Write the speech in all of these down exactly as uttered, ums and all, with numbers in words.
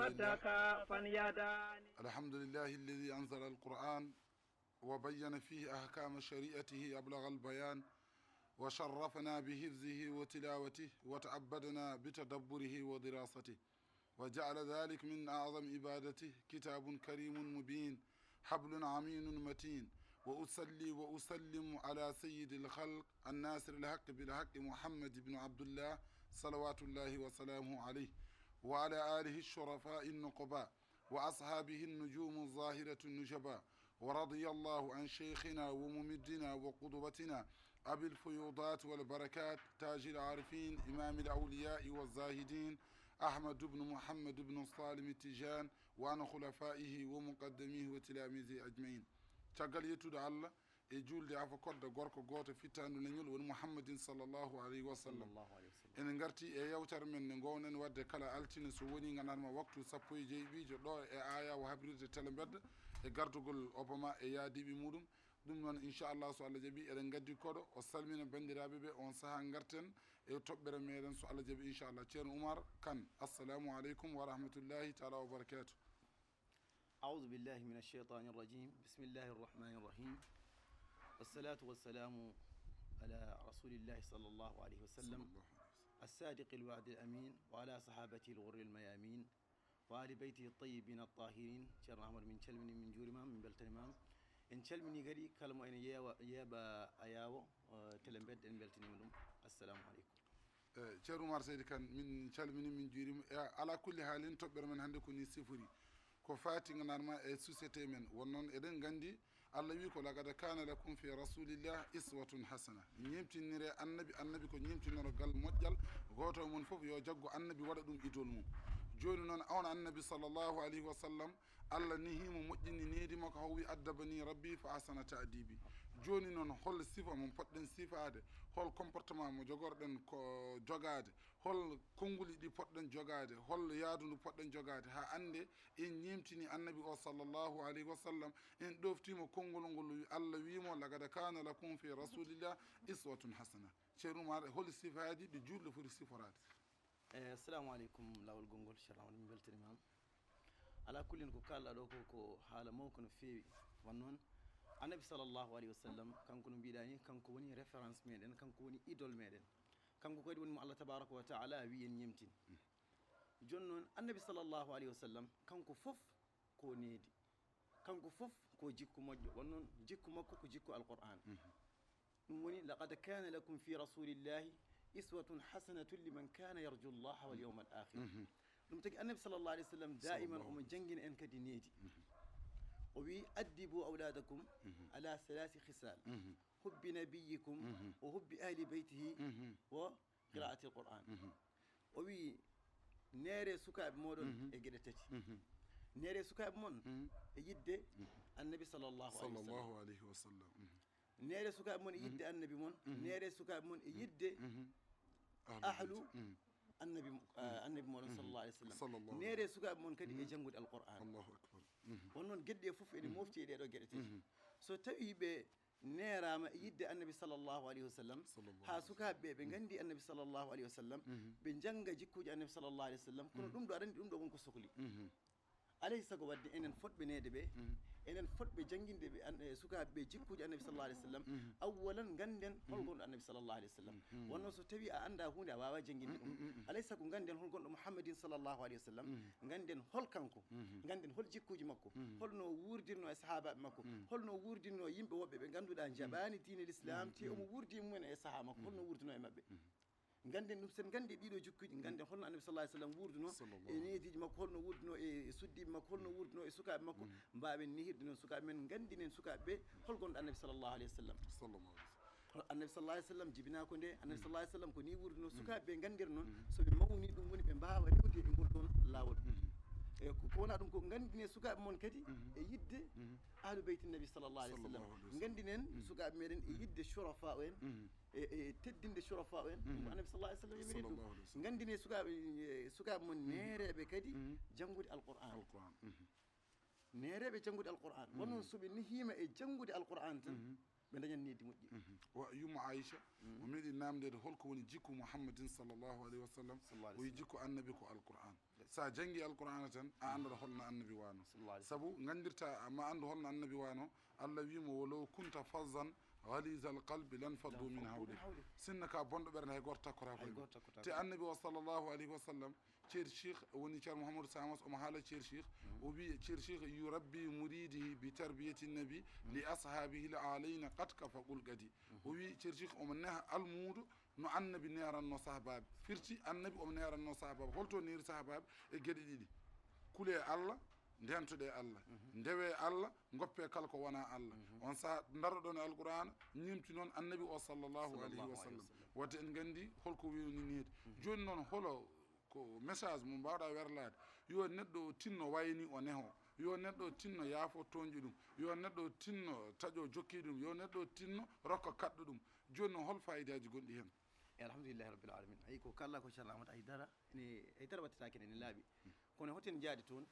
ردك فانيداني. الحمد لله الذي أنزل القرآن وبين فيه أحكام شريعته أبلغ البيان، وشرفنا بحفظه وتلاوته، وتعبدنا بتدبره ودراسته، وجعل ذلك من أعظم عبادته. كتاب كريم مبين، حبل عمين متين. وأصلي وأسلم على سيد الخلق الناصر الحق بالحق محمد بن عبد الله، صلوات الله وسلامه عليه، وعلى آله الشرفاء النقباء، وأصحابه النجوم الظاهرة النجباء، ورضي الله عن شيخنا وممدنا وقدوتنا أبي الفيوضات والبركات، تاج العارفين، إمام الأولياء والزاهدين، أحمد بن محمد بن سالم التجان، وعن خلفائه ومقدميه وتلاميذه أجمعين. Caggal yettude Allah e juulde afa kodda gorko gooto fittaandu leñol woni Muhammadin sallallahu alayhi wa sallam. Sallallahu alayhi wa sallam. Ene ngarti e yewtere men nde ngownen wadde kala altine so woni gandanma waktu sappo e jeeɗiɗiijo ɗo e Ayawo habrirde Tele Mbedda e gardugol Obama e yaadiiɓe muɗum. Ɗum noon, inchallah, so Allah jaɓi, eɗen ngaddi koɗo o salmina banndiraaɓe ɓe, on sahaa ngarten e toɓɓere meɗen so Allah jaɓi, inchallah. Ceerno Oumar Kane, assalamu aleykum wa rahmatullahi taala wa barakatuh. أعوذ بالله من الشيطان الرجيم. بسم الله الرحمن الرحيم. والصلاة والسلام على رسول الله صلى الله عليه وسلم، الصادق الوعد الأمين، وعلى صحابته الغر الميامين، وآل بيته الطيبين الطاهرين. Ceerno Ahmad, min calmini, min juurima, min beltanima. En calmini kadi kala mo ene yeewa yeeɓa Ayawo, eh, Tele Mbedda, en beltanima ɗum. Assalamu aleykum. Eh, Ceerno Oumar Seydi Kane, min calmini, min juurima. E ala kulli haalin, toɓɓere men hannde ko ni sifori. Ko faati gandanma e société men. Won noon eɗen nganndi Allah wi ko: "Laqad kana lakum fi rasulillah iswatun hasana." Ñemtinire annabi, annabi ko ñemtinorogal moƴƴal. Gooto e mon fof yo jaggo annabi, waɗa ɗum idol mum. Jooni noon, on annabi sallallahu alayhi wa sallam, Allah nehimo, moƴƴini needi makko, haw wi: "Addabani rabbi fa ahsana ta'dibi." Jooni noon, hol sifa mo poɗɗen sifaade, hol comportement mo jogorɗen ko jogaade, hol konnguli ɗi poɗɗen jogaade, hol yaadu ndu poɗɗen jogaade, haa annde en ñemtini annabi o sallallahu alayhi wa sallam, en ɗoftimo konngol ngol, Allah wimo: "Laqad kana lakum fi rasulillah iswatun hasana." Ceerno Oumar, hol sifaaji ɗi juulɗo foti siforaade? Eh, assalamu aleykum, laawol gonngol, Ceerno Amadou, min beltanimaama. Ala kullin, ko kaalɗa ɗo ko, ko haala mawko no feewi. Wan noon, annabi sallallahu alayhi wa sallam, kanko no mbiɗa ni, kanko woni référence meɗen, kanko woni idole meɗen. Kanko kadi woni mo Allah tabaraka wa taala wi en ñemtin. Jooni noon, annabi sallallahu alayhi wa sallam, kanko fof ko needi. Kanko fof ko jikku moƴƴo. Wan noon, jikku makko ko jikku Alqur'an. Ɗum woni: "Laqad kana lakum fi rasulillahi iswatun hasanatun liman kana yarju llaha wal yawmal akhir." Ɗum tagi annabi sallallahu alayhi wa sallam daiman omo janngina en kadi needi. O wi: "Addibu awladakum ala salasi khisal: hubbi nabiyikum wa hubbi ahli baytihi wa qiraati alquran." O wi: "Neere sukaaɓe mooɗon e geɗe tati. Neere sukaaɓe mon e yidde annabi sallallahu alayhi wa sallam. Sallallahu alayhi wa sallam. Neere sukaaɓe mon e yidde annabi mon. Neere sukaaɓe mon e yidde ahlu annabi mo-, ah, annabi mooɗon sallallahu alayhi wa sallam. Neere sukaaɓe mon kadi e janngude alquran." Allahu akbar. Won noon, geɗe ɗe fof ene mofti e ɗee ɗoo geɗe tati. So tawii ɓe neeraama e yidde annabi sallallahu alayhi wa sallam, haa sukaaɓe ɓe ɓe nganndi annabi sallallahu alayhi wa sallam, ɓe njannga jikkuuji annabi sallallahu alayhi wa sallam, kono ɗum ɗo, aɗa anndi, ɗum ɗo won ko sokli. Alay sago waɗde enen fotɓe neede ɓe, enen fotɓe jannginde ɓe an-, e sukaaɓe ɓe jikkuuji annabi sallallahu alayhi wa sallam, awwalan ngannden hol gonɗo annabi sallallahu alayhi wa sallam. Won noon, so tawii a anndaa huunde, a waawaa jannginde ɗum. Alay sago ngannden hol gonɗo Muhammadin sallallahu alayhi wa sallam, ngannden hol kanko, ngannden hol jikkuuji makko, holno o wuurdirno e sahaabaaɓe makko, holno o wuurdirno e yimɓe woɓɓe ɓe ngannduɗaa njaɓaani diine l'islam, te omo wuurdi e mumen e sahaa makko, holno o wuurdino e maɓɓe. Ngannden ɗum, sen nganndi ɗiɗo jikkuuji, ngannden holno annabi sallallahu alayhi wa sallam wuurduno e neediiji makko, holno wuurduno e suddiiɓe makko, holno wuurduno e sukaaɓe makko. Mbaawen nehirde noon sukaaɓe men, nganndinen sukaaɓe ɓe hol gonɗo annabi sallallahu alayhi wa sallam. Annabi sallallahu alayhi wa sallam jibinaa ko nde, annabi sallallahu alayhi wa sallam ko ni wuurduno. Sukaaɓe ɓe nganndira noon, so ɓe mawni, ɗum woni ɓe mbaawa rewde e ngol ɗoon laawol. E ko, ko wonaa ɗum, ko nganndine sukaaɓe mon kadi e yidde ahlu beyti nabi sallallahu alayhi wa sallam. Nganndinen sukaaɓe meɗen e yidde shurafa en, e, e teddinde shurafa en, ɗum ko annabi sallallahu alayhi wa sallam yamiri ɗum. Nganndine sukaaɓe, e, sukaaɓe mon neereeɓe kadi janngude alquran. Neereeɓe janngude alquran. Won noon, so ɓe nehiima e janngude alquran tan, ɓe ndañat needi moƴƴi. Wa yumma Aïcha, o meeɗi naamndeede hol ko woni jikku Muhammadin sallallahu alayhi wa sallam. O wi jikku annabi ko alquran. Sa janngi Alqur'aana tan, a anndat holno Annabi wano. Sallallahu alayhi wa sallam. Sabu nganndirta, ma anndu holno Annabi wano, Allah wi'imo, "Walaw kunta fazzan ghalizal qalbi lanfaddu min hawlik." Sinno ka bonɗo ɓernde, hay gooto takkotaako e mum. Te Annabi o, sallallahu alayhi wa sallam, Ceerno Cheikh, woni Ceerno Mouhamadou Samas, omo haala Ceerno Cheikh. O wi'i, Ceerno Cheikh: "Yurabbi muridihi bi tarbiyati nabi li ashabihi l alayna qad kafa qul gadi." O wi'i, Ceerno Cheikh omo neha almuudo no Annabi neranno sahabaaɓe. Firti Annabi omo neranno sahabaaɓe. Holto neeri sahabaaɓe? E geɗe ɗiɗi. Kule Allah, ndentoɗe Allah. Ndewe Allah, ngoppe kala ko wona Allah. On saha ndaroɗon e Alqur'aana, ñimti noon Annabi o, sallallahu alayhi wa sallam. Wadde en nganndi holko woni needi. Jooni noon, holo ko message mo mbaawɗa werlaade? Yo neɗɗo o tinno wayni o neho. Yo neɗɗo o tinno yaafo toñƴo ɗum. Yo neɗɗo o tinno taƴo jokki ɗum. Yo neɗɗo o tinno rokka kaɗɗo ɗum. Jooni noon, hol faayidaaji gonɗi heen? E alhamdulillahi rabbil alamin. Ayi, ko kala ko Ceerno Amadou Aydara, ene, Aydara wattataake ene laaɓi. Kono hoto en njaadi toon.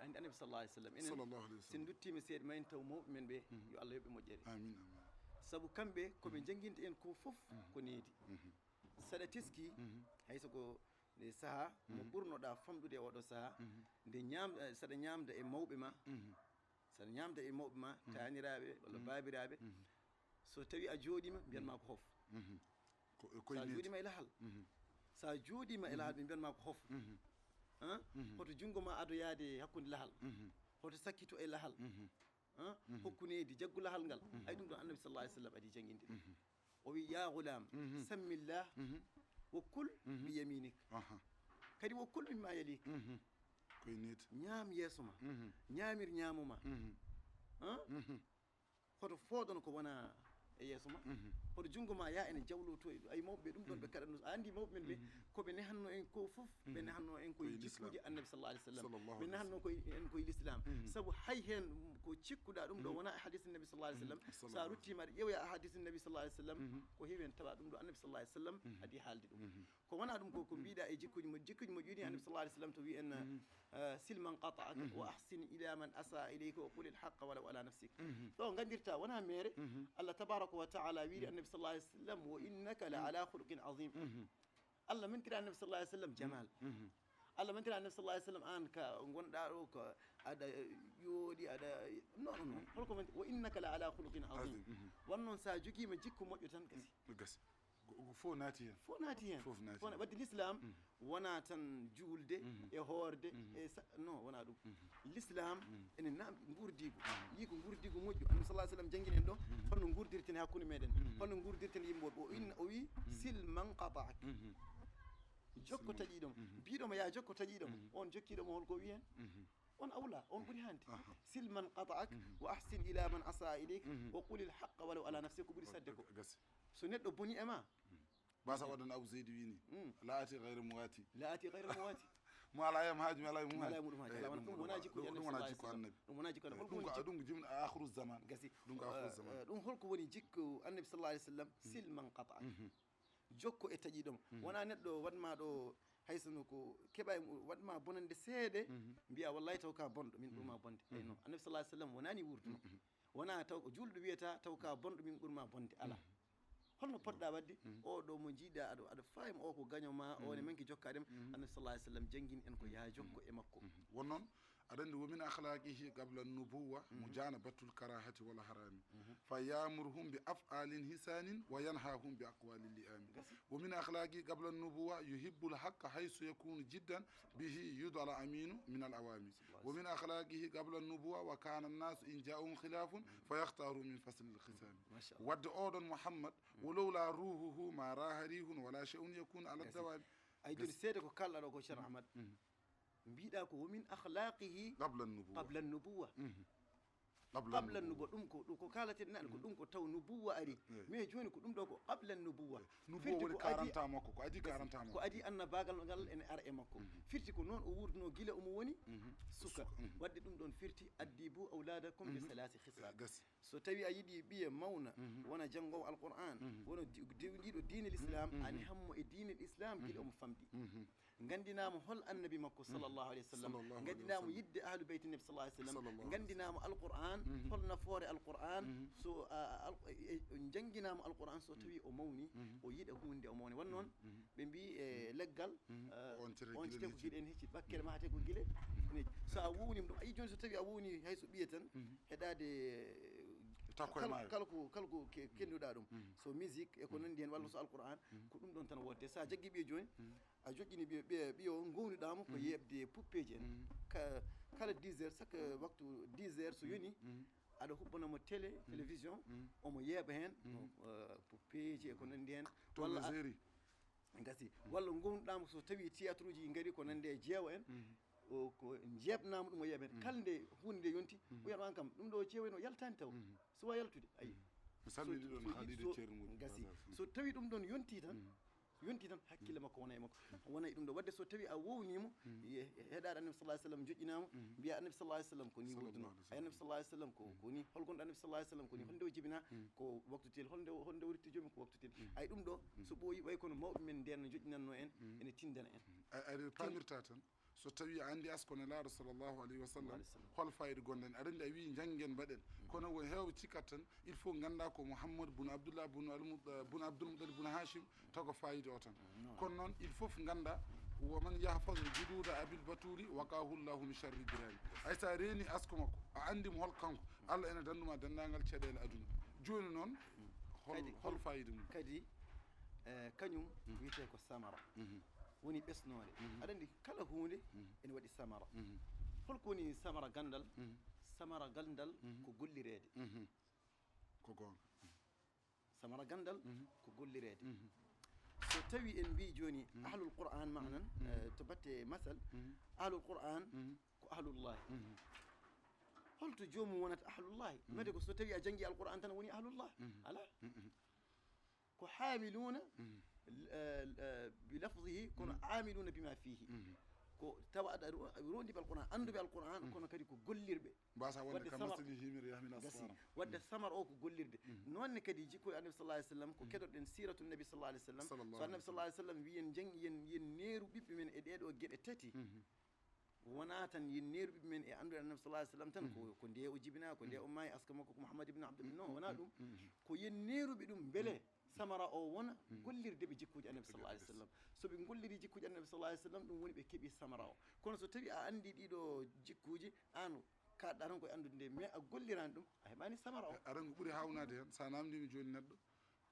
Anndi Annabi sallallahu alayhi wa sallam. Enen, sallallahu alayhi wa sallam, so en nduttiima seeɗa, ma en taw mawɓe men ɓe, yo Allah yoɓ ɓe moƴƴere. Amin, amin. Sabu kamɓe, ko ɓe njannginta en ko fof, ko needi. Saɗa teski, hay so ko nde sahaa mo ɓurnoɗaa famɗude e oɗo sahaa, nde ñaam-, eh, saɗa ñaamda e mawɓe ma, saɗa ñaamda e mawɓe ma, taaniraaɓe walla baabiraaɓe, so tawi a jooɗiima, mbiyan ma ko hof. Ko, ko sa jooɗiima e lahal. Sa jooɗiima e lahal, ɓe mbiyan ma ko hof. Han? Hoto junngo ma ado yaade hakkunde lahal. Hoto sakkito e lahal. Han? Hokku needi, jaggu lahal ngal. Ay, ɗum ɗo Annabi sallallahu alayhi wa sallam adi jannginde ɗum. O wi, "Ya ghulam, sammillah, wa kul bi yaminik." Aha. Kadi wa kul mimma yalik. Koye needi. Ñaam yeeso ma. Ñaamir ñaamo ma. Han? Hoto fooɗon ko wona e yeeso ma. Hoto junngo ma yaa ene jawloo to e ɗum. Ay, mawɓe ɓe ɗum ɗon ɓe kaɗatno. A anndi mawɓe men ɓe, ko ɓe nehatno en ko fof, ɓe nehatno en koye, koye jikkuuji lislaam. Annabi sallallahu alayhi wa sallam. Sallallahu alayhi wa sallam. Ɓe nehatno koye en koye lislaam. Sabu hay heen ko cikkuɗaa ɗum ɗo wona e hadis Annabi sallallahu alayhi wa sallam. Sallallahu alayhi wa sallam. Sa ruttiima aɗa ƴeewoya e hadis Annabi sallallahu alayhi wa sallam, ko heewi heen tawa ɗum ɗo Annabi sallallahu alayhi wa sallam adi haalde ɗum. Ko wona ɗum ko, ko mbiɗa e jikkuuji mo, jikkuuji mo ƴuuni Annabi sallallahu alayhi wa sallam to wi en, eh, "Sil man qata'aka wa ahsin ila man asaa ilayka wa qulil haqqa walaw ala nafsik." Ɗo nganndirta wona mere, Allah tabaraka wa ta'ala wiiri Annabi sallallahu alayhi wa sallam, "Wa innaka la ala khuluqin azim." Allah mantiri Annabi sallallahu alayhi wa sallam jamal. Allah mantiri Annabi sallallahu alayhi wa sallam, an ka ngonɗa ɗo ko aɗa yooɗi, aɗa, non, non, non. Holko manti-, "Wa innaka la ala khuluqin azim." Azim. Wan noon sa jogiima jikku moƴƴo tan gasi. Gasi. Ko, ko fof naati heen. Fof naati heen. Fof naati heen. Wadde l'islam wona tan juulde e hoorde e sa-, non, wona ɗum. L'islam ene naamndi nguurdiigu. Yii ko nguurdiigu moƴƴu. Annabi sallallahu alayhi wa sallam janngini en ɗo holno nguurdirten e hakkunde meɗen. Holno nguurdirten e yimɓe woɓɓe. O inna, o wi, "Sil man qata'ak." Jokko taƴiiɗo ma. Mbiɗo ma ya jokko taƴiiɗo ma. On jokkiiɗo ma holko o wi heen? On awla, on ɓuri hande. Aha. "Sil man qata'ak wa ahsin ila man asaa ilayk wa qulil haqqa walaw ala nafsik." Ko ɓuri sadde ko. Gasi. So neɗɗo boni e ma. Basa waɗan Abu Zeydi wini. La ati ghayra muwati. La ati ghayra muwati. Mo ala yam haaju, mi ala yam haaju. Mi ala yam haaju. Eyi, ala wona ɗum ɗum wona wona, jikkuuji ɗum Annabi wona sallallahu alayhi jikku wa sallam. Annabi. Ɗum wona jikku Annabi. Ɗum ko, ɗum ko jimɗo akhiru zaman. Gasi. Ɗum ko akhiru zaman. Eh, eh, ɗum holko woni jikku Annabi sallallahu alayhi wa sallam? "Sil man qata'ak." Jokko e taƴiiɗo ma. Wona neɗɗo waɗma ɗo, hay so no ko keɓa e mu-, waɗma bonande seeɗa, mbiya, "Wallahi taw ka bonɗo, min ɓurma bonde." Ay non, Annabi sallallahu alayhi wa sallam wonani wuurduno. Wona taw ko juulɗo wiyata, "Taw ka bonɗo, min ɓurma bonde." Ala. Holno poɗɗa waɗde? O ɗo mo jiiɗa, aɗa, aɗa faami o ko gaño ma, o ne manki jokkaade ma. Annabi sallallahu alayhi wa sallam janngini en ko ya jokko e makko. Won noon, aɗa anndi, "Wa min akhlaqihi qabla nubuwa mujanabatul karahati wal harami. Fa ya'muruhum bi af'alin hisanin wa yanhahum bi aqwalil li'ami. Wa min akhlaqihi qabla nubuwa yuhibbul haqqa haythu yakunu jiddan bihi yudal aminu min al awami. Wa min akhlaqihi qabla nubuwa wa kana an-nasu in ja'ahum khilafun fa yakhtaru min faslil khisami." Masha Allah. Wadde oɗon Muhammad, wa lawla ruhuhu ma raha rihun wala shay'un yakunu ala dawami. Ay, joni seede ko kalɗa ɗo ko Ceerno Ahmad. Mbiɗa ko wa min akhlaqihi qabla an-nubuwa. Qabla an-nubuwa. Qabla an-nubuwa, ɗum ko, ɗum ko kalaten nan, ko ɗum ko taw nubuwa ari. Eyi. Mais joni ko ɗum ɗo ko qabla an-nubuwa. Nubuwa woni ko adi, quarante ans makko, ko adi quarante ans makko. Ko adi annabaagal ngal ene ara e makko. Firti ko noon o wuurduno gila omo woni suka. Suka. Wadde ɗum ɗon firti, "Addibu awladakum bi salasi khisal." Gasi. So tawi a yiɗi ɓiye mawna, wona janngoowo Alqur'an, wona di-, dewniiɗo diine l'islam, a nehammo e diine l'islam gila omo famɗi. Nganndinaama hol annabi makko, sallallahu alayhi wa sallam. Nganndinaama yidde ahlu beyti nabi, sallallahu alayhi wa sallam. Nganndinaama alquran, hol nafoore alquran. So njannginaama alquran, so tawi o mawni, o yiɗa huunde, o mawni. Won noon ɓe mbi e leggal, on cite ko gile en hecci, ɓakkere ma hate ko gile. So a wowni ɗum, a yi jooni, so tawi a wowni hay so ɓiye tan, heɗaade kala ko, kala ko kenduɗa ɗum, so musique e ko nanndi heen, walla so alquran, ko ɗum ɗon tan wodde. So a jaggi ɓiye jooni, a joƴƴini ɓiyo ɓiyo ɓiyo ngownuɗamo ko yeɓde puppeji en. Ka- kala dix heures, chaque waktu dix heures so yoni, aɗa huɓɓanamo télé, télévision, omo yeeɓa heen puppeji e ko nanndi heen. Walla a- gasi, walla ngownuɗamo so tawi théâtre uji ngari ko nanndi e jeewo en, o ko jeeɓnama ɗum o yeeɓa heen. Kala nde huunde nde yonti, o wiyata an kam ɗum ɗo jeewo en o yaltani taw, so wa yaltude, ayi. Mi salmini ɗon haaliɗo ceerno mum gasi. So tawi ɗum ɗon yonti tan, yonti tan, hakkille makko wona e makko, wona e ɗum ɗo. Wadde so tawi a wownimo, heɗaɗo annabi sallallahu alayhi wa sallam joƴƴinama, mbiya annabi sallallahu alayhi wa sallam ko ni wurduno, ay annabi sallallahu alayhi wa sallam ko ko ni, hol gonɗo annabi sallallahu alayhi wa sallam ko ni, holnde o jibina, ko waktu tel, holnde holnde o ritti joomum ko waktu tel. Ay ɗum ɗo so ɓooyi, way kono mawɓe men nden no joƴƴinanno en, ene tindana en. A- aɗa pamirta tan, so tawi a andi asko nelaaɗo sallallahu alayhi wa sallam, hol fayida gonɗen? Aɗa andi a wi janngen mbaɗen, kono won heewɓe cikkat tan il faut ngannda ko Mouhammad bun Abdullah bun Al- bun Abdul Muttalib bun Hashim, tago fayida o tan. Kono noon il faut ngannda wa man yahfaz jududa abil batuli waqahu llahu min sharri dirari. Ay sa reeni asko makko, a andi mo hol kanko, Allah ene danduma dendagal caɗeele aduna. Jooni noon hol hol fayida mum? Kadi eh, kañum wiyetee ko samara, woni ɓesnoore. Aɗa andi kala huunde ene waɗi samara. Holko woni samara ganndal? Samara ganndal ko gollireede. Ko goonga. Samara ganndal ko gollireede. So tawi en mbi jooni ahlul qur'an, manan eh, to batte masal, ahlul qur'an ko ahlullahi. Holto joomum wonata ahlullahi? Mede ko so tawi a janngi alqur'an tan woni ahlullah? Ala. Ko hamiluna eh, eh, bi lafzihi, kono amiluna bima fihi. Ko tawa aɗa ro- rondiɓe alquran, anduɓe alquran, kono kadi ko gollirɓe. Mbasa wonde wadde ka samar- masali himir yahmil gasi asfara. Wadde samar o ko gollirde. Noonne kadi jikkoye annabi sallallahu alayhi wa sallam ko keɗoɗen siratu nabi sallallahu alayhi wa sallam. So annabi sallallahu alayhi wa sallam wiyen jeng yen yen neeru ɓiɓɓe men e ɗeɗo geɗe tati. Wona tan yen neeru ɓiɓɓe men e anndude annabi sallallahu alayhi wa sallam tan ko ko nde o jibina, ko nde o maayi, aska makko ko Mouhammad ibn Abdul, non, wona ɗum. Ko yen neeruɓe ɗum mbele samara o wona gollirde ɓe jikkuji annabi sallallahu alayhi wa sallam. So ɓe golliri jikkuji annabi sallallahu alayhi wa sallam, ɗum woni ɓe keeɓi samara o. Kono so tawi a andi ɗiɗo jikkuji, an kaɗɗa tan koye andude nde, mais a gollirani ɗum, a heɓani samara o. Aɗa ko ɓuri hawnade hen, sa namdima joni neɗɗo,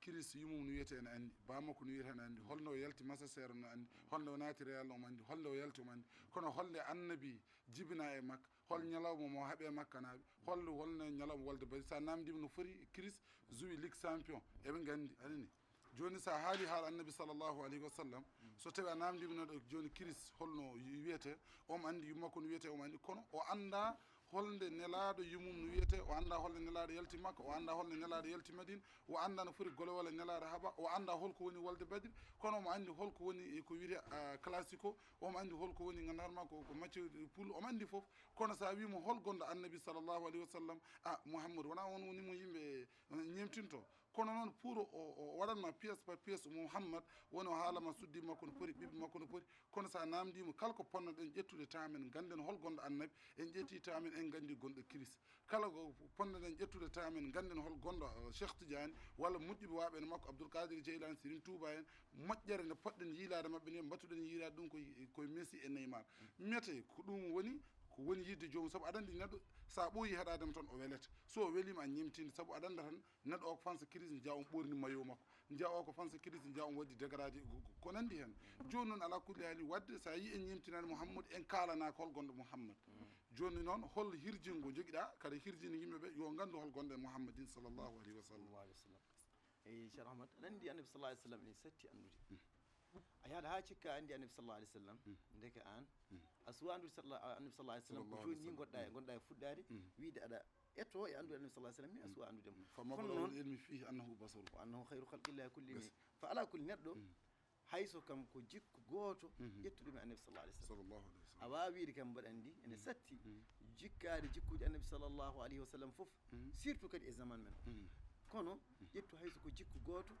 kiris yumum no wiyete ene andi, ba makko no wiyete ene andi, holno o yalti masasero no andi, holno o naati Real omo andi, holno o yalti omo andi. Kono holnde annabi jibina e makka, hol ñalawma mo haɓe makkanaaɓe, hol holno ñalawma wolde bari? Sa namdima no foti kiris, jouwi ligue champion, eɓe gandi, aɗani. Joni sa haali haala annabi sallallahu alayhi wa sallam, so tawi a namdima neɗɗo joni kiris holno wiyete, omo andi yumma ko no wiyete, omo andi, kono o anda holnde nelaɗo yumum no wiyete, o anda holnde nelaɗo yalti makka, o anda holnde nelaɗo yalti madina, o anda no foti golowole nelaɗo haɓa, o anda holko woni wolde badri, kono omo andi holko woni ko wiyete classico, omo andi holko woni gandarma ko ko match poule, omo andi foof. Kono sa wimo hol gonɗo annabi sallallahu alayhi wa sallam, a Mouhammad wona on woni mo yimɓe ñemtinto. Kono noon pour o o waɗanma pièce par pièce, Mouhammad woni o haalama suddi makko no poti, ɓiɓɓe makko no poti. Kono sa namdimo kala ko ponnoɗen ƴettude tamen ganden hol gonɗo annabi, en ƴetti tamen en gandi gonɗo kiris. Kala ko ponnoɗen ƴettude tamen ganden hol gonɗo Cheikh Tidiane walla moƴƴuɓe waɓe no makko Abdoul Kadir Jeylani, Sirin Touba en, moƴƴere nde poɗɗen yiilade mabɓe nde mbatuɗen yiilade ɗum koye koye Messi e Neymar. Mete ko ɗum woni ko woni yidde joomum, saabu aɗa andi neɗɗo sa ɓooyi heɗadema tan o welete, so o welima a ñemtinde, saabu aɗa anda tan neɗɗo o ko fansa crise, nja on ɓorni maillot makko, nja o ko fansa crise, nja on waddi dégradé, ko nandi hen. Joni noon ala kulli haali wadde sa yi en ñemtinani Mouhammad, en kalana ko hol gonɗo Mouhammad. Joni noon hol hirjingo joguiɗa kada hirjini yimɓeɓe yo gandu hol gonɗo e Mouhammadin sallallahu alayhi wa sallam. Eyi Cheikh Ahmad, aɗa andi annabi sallallahu alayhi wa sallam ene satti andude. A yahat ha cikka andi annabi sallallahu alayhi wa sallam, ndeke an a suwa andude annabi sallallahu alayhi wa sallam, ko joni ni gonɗa e gonɗa e fuɗɗade wiide aɗa etto e andude annabi sallallahu alayhi wa sallam, mi a suwa andude mo. Fa mablagul ilmi fihi annahu basaru wa annahu khayru khalqillahi kullihim. Fa ala kulli neɗɗo hayso kam ko jikku gooto ƴettuɗo mi annabi sallallahu alayhi wa sallam. A wawi wiide kam mbaɗa andi ene satti jikkaade jikkuji annabi sallallahu alayhi wa sallam fof, surtout kadi e zaman men o. Kono ƴettu hayso ko jikku gooto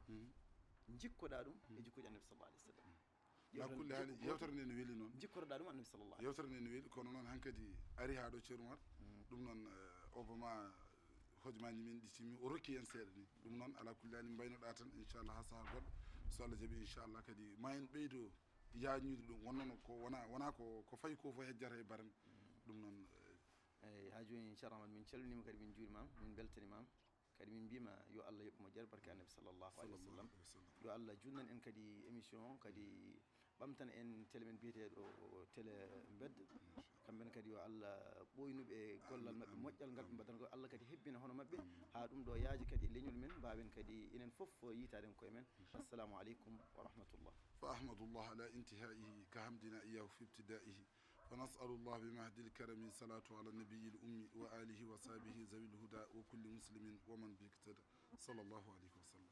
jikkoɗa ɗum e jikkuji annabi sallallahu alayhi wa sallam. Ala kulli haali, yewtere nde no weli noon. Jikkorɗa ɗum annabi sallallahu Yewtere nde no weli, kono noon hankadi ari haa ɗo, Ceerno Umar. Ɗum noon, eh, Obama hojmaaji men ɗi timmi, o rokki en seeɗa ni. Ɗum noon, ala kulli haali, mbaynoɗa tan, inchallah, haa sahaa goɗɗo, so Allah jaɓi, inchallah, kadi ma en ɓeydo yaajnude ɗum. Wonnono ko wona, wona ko, ko fayi ko fof hejjata e baran. Ɗum noon, eh, Eyi, haa jooni, Ceerno Ahmad, min calminiima kadi, min njuuriima, min mbeltaniima. Kadi min mbiyma yo Allah yoɓ mo jar barke annabi sallallahu alayhi wa sallam. Yo Allah junnan en kadi émission o, kadi ɓamtan en télé men biyeteeɗo télé mbedda. Kamɓe ne kadi yo Allah ɓooynuɓe e gollal maɓɓe moƴƴal ngal ɓe mbaɗata ko, Allah kadi hebbina hono maɓɓe haa ɗum ɗo yaaji kadi e leñol men, mbaawen kadi enen fof yiitaade koye men. Assalamu aleykum wa rahmatullah. فأحمد الله على انتهائه كحمدنا إياه في ابتدائه. فنسأل الله بمهد الكرم صلاة على النبي الأمي وآله وصحبه ذوي الهدى وكل مسلم ومن به اقتدى. صلى الله عليه وسلم.